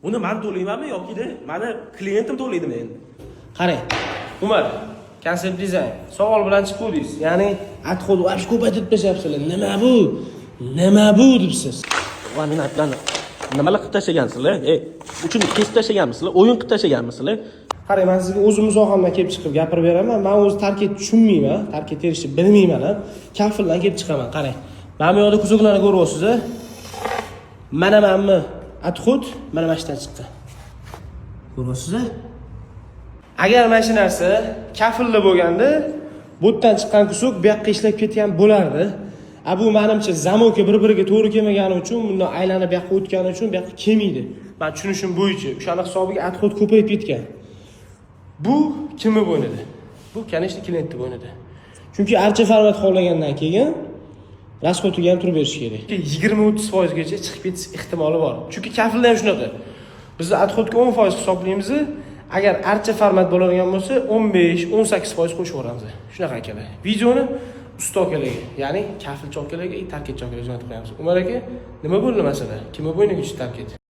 Buni man to'laymanmi yoki mani klientim to'laydimi endi? Qarang, Umar, konsept dizayn savol bilan chiquvdingiz, ya'ni отход вообще ko'paytirib tashlayapsizlar. Nima bu, nima bu debsiz. Va meni aytlarni nimalar qilib tashlagansizlar? Ey, uchini kesib tashlaganmisizlar? O'yin qilib tashlaganmisizlar? Qarang, man sizga o'zimni sohamdan kelib chiqib gapirib beraman. Man o'zi tarket tushunmayman, tarket terishni bilmayman ham, kafeldan kelib chiqaman. Qarang, mana bu yoqda кусок larni ko'ryapsiz a Mana bu отход, mana shu yerdan chiqqan, ko'ryapsiz a Agar mana shu narsa kafelda bo'lganda, bu yerdan chiqqan кусок bu yoqqa ishlab ketgan bo'lardi. A bu, manimcha, замок i bir biriga to'g'ri kelmagani uchun, bundan aylanib bu yoqqa o'tgani uchun bu yoqqa kelmaydi, man tushunishim bo'yicha. O'shani hisobiga отход ko'payib ketgan. Bu kimni bo'ynida? Bu, конечно, klientni bo'ynida, chunki archa format xohlagandan keyin расход iga ham turib berish kerak. 20-30 foizgacha chiqib ketish ehtimoli bor, chunki kafelda ham shunaqa. Biz отход ga 10% hisoblaymiz, agar archa format bo'ladigan bo'lsa, 15-18% qo'shib yuboramiz. Shunaqa, akalar. Videoni usta akalarga, ya'ni kafelchi akalarga, tarketchi akalarga jo'natib qo'yamiz. Umar aka, nima bo'ldi masala? Kimni bo'yniga tushdi tarket?